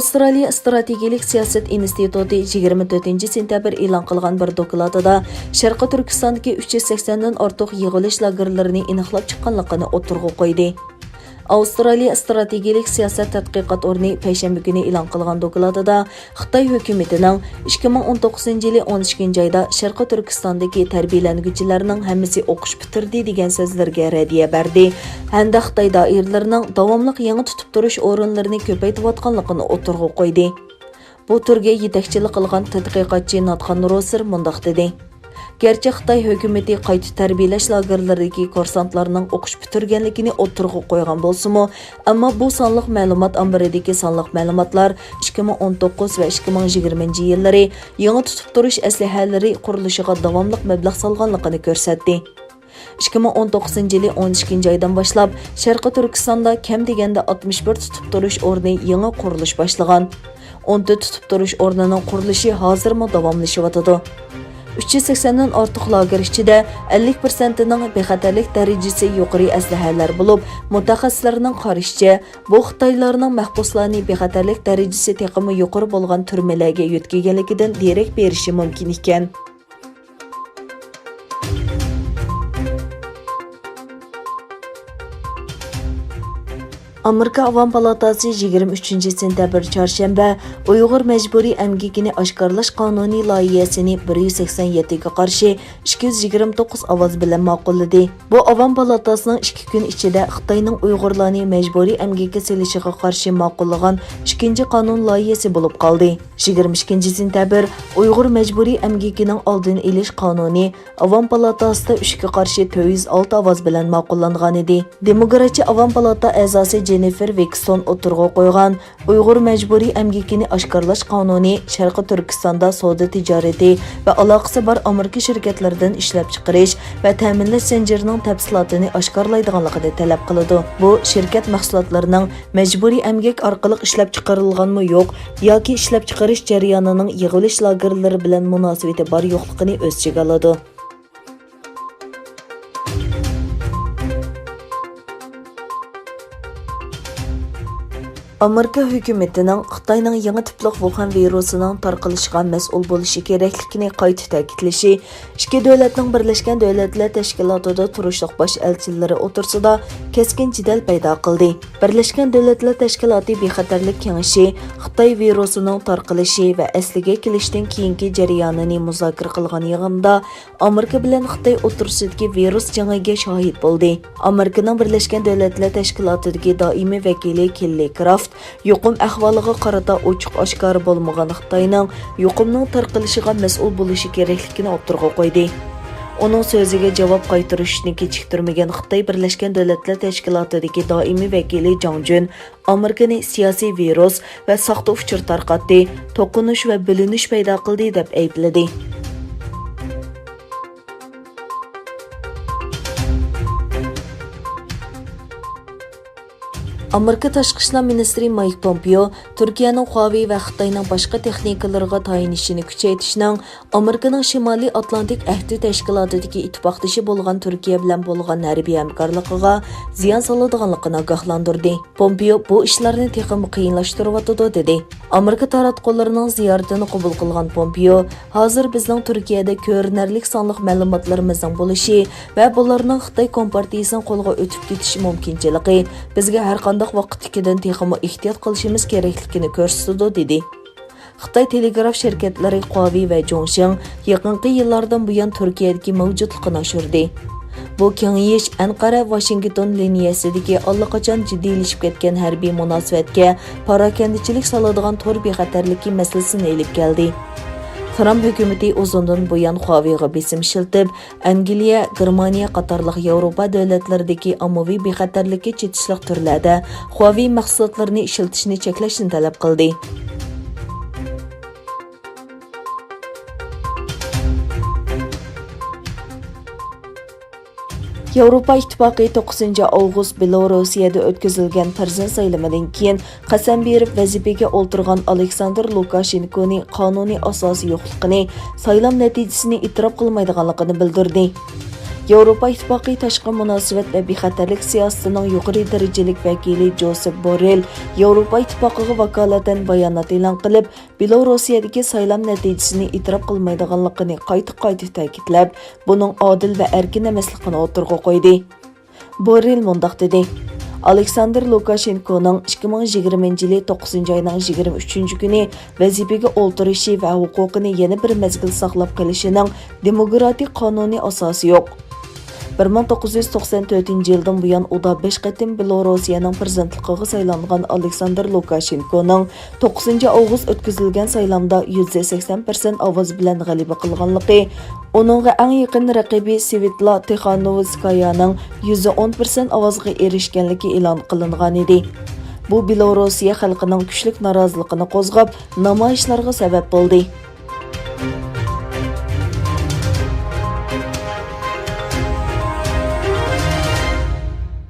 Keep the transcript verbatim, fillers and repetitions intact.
ئاۋسترالىيە ئىستراتېگىيەلىك سىياسەت ئىنستىتۇتى يىگىرمە تۆتىنچى سېنتەبىر ئېلان قىلغان بىر دوكلاتىدا شەرقىي تۈركىستاندىكى ئۈچ يۈز سەكسەندىن ئارتۇق يىغىۋېلىش لاگېرلىرىنى ئېنىقلاپ چىققانلىقىنى ئوتتۇرىغا قويدى. ئاۋسترالىيە ئىستراتېگىيەلىك سىياسەت تەتقىقات ئورنى پەيشەنبە كۈنى ئېلان قىلغان دوكلاتىدا خىتاي ھۆكۈمىتىنىڭ ئىككى مىڭ ئون توققۇزىنچى يىلى ئون ئىككىنچى ئايدا شەرقىي تۈركىستاندىكى تەربىيەلەنگۈچىلەرنىڭ ھەممىسى ئوقۇش پۈتتۈردى دېگەن سۆزلىرىگە رەددىيە بەردى ھەمدە خىتاي دائىرىلىرىنىڭ داۋاملىق يېڭى تۇتۇپ تۇرۇش ئورۇنلىرىنى كۆپەيتىۋاتقانلىقىنى ئوتتۇرىغا قويدى. بۇ تۈرگە يېتەكچىلىك قىلغان تەتقىقاتچى ناتخان روسېر مۇنداق دېدى: گەرچە خىتاي ھۆكۈمىتى قايتا تەربىيەلەش لاگېرلىرىدىكى كۇرسانتلارنىڭ ئوقۇش پۈتتۈرگەنلىكىنى ئوتتۇرىغا قويغان بولسىمۇ، ئەمما بۇ سانلىق مەلۇمات ئامبىرىدىكى سانلىق مەلۇماتلار ئىككى مىڭ ئون توققۇز ۋە ئىككى مىڭ يىگىرمىنچى يىللىرى يېڭى تۇتۇپ تۇرۇش ئەسلىھەلىرى قۇرۇلۇشىغا داۋاملىق مەبلەغ سالغانلىقىنى كۆرسەتتى. ئىككى مىڭ ئون توققۇزىنچى يىلى ئون ئىككىنچى ئايدىن باشلاپ، شەرقىي تۈركىستاندا كەم دېگەندە ئاتمىش بىر تۇتۇپ تۇرۇش ئورنى يېڭى قۇرۇلۇش باشلىغان. ئون تۆت تۇتۇپ تۇرۇش ئورنىنىڭ قۇرۇلۇشى ھازىرمۇ داۋاملىشىۋاتىدۇ. ئۈچ يۈز سەكسەندىن ئارتۇق لاگېر ئىچىدە ئەللىك پىرسەنتىنىڭ بىخەتەرلىك دەرىجىسى يۇقىرى ئەسلىھەلەر بولۇپ، مۇتەخەسسىسلەرنىڭ قارىشىچە، بۇ خىتايلارنىڭ مەھبۇسلارنى بىخەتەرلىك دەرىجىسى تېخىمۇ يۇقىرى بولغان تۈرمىلەرگە يۆتكىگەنلىكىدىن دېرەك بېرىشى مۇمكىن ئىكەن. ئامېرىكا ئاۋام پالاتاسى يىگىرمە ئۈچىنچى سېنتەبىر، چارشەنبە، ئۇيغۇر مەجبۇرىي ئەمگىكىنى ئاشكارىلاش قانۇنى لايىھەسىنى بىر يۈز سەكسەن يەتتىگە قارشى ئىككى يۈز يىگىرمە توققۇز ئاۋاز بىلەن ماقۇللىدى. بۇ ئاۋام پالاتاسىنىڭ ئىككى كۈن ئىچىدە خىتاينىڭ ئۇيغۇرلارنى مەجبۇرىي ئەمگەككە سېلىشىغا قارشى ماقۇللىغان ئىككىنچى قانۇن لايىھەسى بولۇپ قالدى. يىگىرمە ئىككىنچى سېنتەبىر، ئۇيغۇر مەجبۇرىي ئەمگىكىنىڭ ئالدىنى ئېلىش قانۇنى ئاۋام پالاتاسىدا ئۈچكە قارشى تۆت يۈز ئالتە ئاۋاز بىلەن ماقۇللانغانىدى. دېموكراتچى ئاۋام پالاتا ئەزاسى جېننىفېر ۋېكستون ئوتتۇرىغا قويغان ئۇيغۇر مەجبۇرىي ئەمگىكىنى ئاشكارىلاش قانۇنى شەرقىي تۈركىستاندا سودا تىجارىتى ۋە ئالاقىسى بار ئامېرىكا شىركەتلىرىدىن ئىشلەپچىقىرىش ۋە تەمىنلەش زەنجىرىنىڭ تەپسىلاتىنى ئاشكارىلايدىغانلىقىنى تەلەپ قىلىدۇ. بۇ شىركەت مەھسۇلاتلىرىنىڭ مەجبۇرىي ئەمگەك ئارقىلىق ئىشلەپچىقىرىلغانمۇ يوق ياكى ئىشلەپچىقىرىش جەريانىنىڭ يىغىۋېلىش لاگېرلىرى بىلەن مۇناسىۋىتى بار يوقلۇقىنى ئۆز ئىچىگە ئالىدۇ. ئامېرىكا ھۆكۈمىتىنىڭ خىتاينىڭ يېڭى تىپلىق ۋۇخەن ۋىرۇسىنىڭ تارقىلىشىغا مەسئۇل بولۇشى كېرەكلىكىنى قايتا تەكىتلىشى ئىككى دۆلەتنىڭ بىرلەشكەن دۆلەتلەر تەشكىلاتىدا تۇرۇشلۇق باش ئەلچىلىرى ئوتتۇرىسىدا كەسكىن جېدەل پەيدا قىلدى. بىرلەشكەن دۆلەتلەر تەشكىلاتى بىخەتەرلىك كېڭىشى خىتاي ۋىرۇسىنىڭ تارقىلىشى ۋە ئەسلىگە كېلىشتىن كېيىنكى جەريانىنى مۇزاكىرە قىلغان يىغىندا، ئامېرىكا بىلەن خىتاي ئوتتۇرىسىدىكى ۋىرۇس جېڭىگە شاھىت بولدى. ئامېرىكىنىڭ بىرلەشكەن دۆلەتلەر تەشكىلاتىدىكى دائىمىي ۋەكىلى كېللى كرافت يۇقۇم ئەھۋالىغا قارىتا ئوچۇق ئاشكارا بولمىغان خىتاينىڭ يۇقۇمنىڭ تارقىلىشىغا مەسئۇل بولۇشى كېرەكلىكىنى ئوتتۇرىغا قويدى. ئۇنىڭ سۆزىگە جاۋاب قايتۇرۇشنى كېچىكتۈرمىگەن خىتاي بىرلەشكەن دۆلەتلەر تەشكىلاتىدىكى دائىمىي ۋەكىلى جاڭ جۈن ئامېرىكىنى سىياسىي ۋىرۇس ۋە ساختا ئۇچۇر تارقاتتى، توقۇنۇش ۋە بۆلۈنۈش پەيدا قىلدى، دەپ ئەيىبلىدى. ئامېرىكا تاشقى ئىشلار مىنىستىرى مايك پومپېئو تۈركىيەنىڭ خۇاۋېي ۋە خىتاينىڭ باشقا تېخنىكىلىرىغا تايىنىشىنى كۈچەيتىشنىڭ ئامېرىكىنىڭ شىمالىي ئاتلانتىك ئەھدى تەشكىلاتىدىكى ئىتتىپاقدىشى بولغان تۈركىيە بىلەن بولغان ھەربىي ھەمكارلىقىغا زىيان سالىدىغانلىقىنى ئاگاھلاندۇردى. پومپېئو بۇ ئىشلارنى تېخىمۇ قىيىنلاشتۇرۇۋاتىدۇ، دېدى. ئامېرىكا تاراتقۇلىرىنىڭ زىيارىتىنى قوبۇل قىلغان پومپېئو، ھازىر بىزنىڭ تۈركىيەدە كۆرۈنەرلىك سانلىق مەلۇماتلىرىمىزنىڭ بولۇشى ۋە بۇلارنىڭ خىتاي كومپارتىيىسىنىڭ قولىغا ئۆتۈپ كېتىش مۇمكىنچىلىكى بىزگە ھەرقانداق ۋاقىتتىكىدىن تېخىمۇ ئېھتىيات قىلىشىمىز كېرەكلىكىنى كۆرسىتىدۇ، دېدى. خىتاي تېلېگراف شىركەتلىرى خۇاۋېي ۋە جوڭشىڭ يېقىنقى يىللاردىن بۇيان تۈركىيەدىكى مەۋجۇتلۇقىنى ئاشۇردى. بۇ كېڭىيىش ئەنقەرە، ۋاشىنگتون لىنىيەسىدىكى ئاللىقاچان جىددىيلىشىپ كەتكەن ھەربىي مۇناسىۋەتكە پاراكەندىچىلىك سالىدىغان تور بىخەتەرلىكى مەسىلىسىنى ئېلىپ كەلدى. ترامپ ھۆكۈمىتى ئۇزۇندىن بۇيان خۇاۋېيغا بېسىم ئىشلىتىپ، ئەنگلىيە، گېرمانىيە قاتارلىق ياۋروپا دۆلەتلىرىدىكى ئاممىۋى بىخەتەرلىككە چېتىشلىق تۈرلەردە خۇاۋېي مەھسۇلاتلىرىنى ئىشلىتىشنى چەكلەشنى تەلەپ قىلدى. ياۋروپا ئىتتىپاقى توققۇزىنچى ئاۋغۇست بېلوروسىيەدە ئۆتكۈزۈلگەن پىرېزىدېنت سايلىمىدىن كېيىن قەسەم بېرىپ ۋەزىپىگە ئولتۇرغان ئالېكساندېر لۇكاشېنكونى قانۇنىي ئاساسى يوقلۇقىنى، سايلام نەتىجىسىنى ئېتىراپ قىلمايدىغانلىقىنى بىلدۈردى. ياۋروپا ئىتتىپاقى تاشقى مۇناسىۋەت ۋە بىخەتەرلىك سىياسىتىنىڭ يۇقىرى دەرىجىلىك ۋەكىلى جوسېپ بوررېل ياۋروپا ئىتتىپاقىغا ۋاكالىتەن بايانات ئېلان قىلىپ، بېلوروسىيەدىكى سايلام نەتىجىسىنى ئېتىراپ قىلمايدىغانلىقىنى قايتا-قايتا تەكىتلەپ، بۇنىڭ ئادىل ۋە ئەركىن ئەمەسلىكىنى ئوتتۇرىغا قويدى. بوررېل مۇنداق دېدى: ئالېكساندىر لۇكاشېنكونىڭ ئىككى مىڭ يىگىرمىنچى يىلى توققۇزىنچى ئاينىڭ يىگىرمە ئۈچىنچى كۈنى ۋەزىپىگە ئولتۇرۇشى ۋە ھوقۇقىنى يەنە بىر مەزگىل ساقلاپ قېلىشىنىڭ دېموكراتىك قانۇنىي ئاساسى يوق. بىر مىڭ توققۇز يۈز توقسان تۆتىنچى يىلدىن بۇيان ئۇدا بەش قېتىم بېلوروسىيەنىڭ پىرېزىدېنتلىقىغا سايلانغان ئالېكساندىر لۇكاشېنكونىڭ توققۇزىنچى ئاۋغۇست ئۆتكۈزۈلگەن سايلامدا يۈزدە سەكسەن پىرسەنت ئاۋاز بىلەن غەلىبە قىلغانلىقى، ئۇنىڭغا ئەڭ يېقىن رەقىبى سۋېتلا تىخانوۋسكايانىڭ يۈزدە ئون پىرسەنت ئاۋازغا ئېرىشكەنلىكى ئېلان قىلىنغانىدى. بۇ بېلوروسىيە خەلقىنىڭ كۈچلۈك نارازىلىقىنى قوزغاپ، نامايىشلارغا سەۋەب بولدى.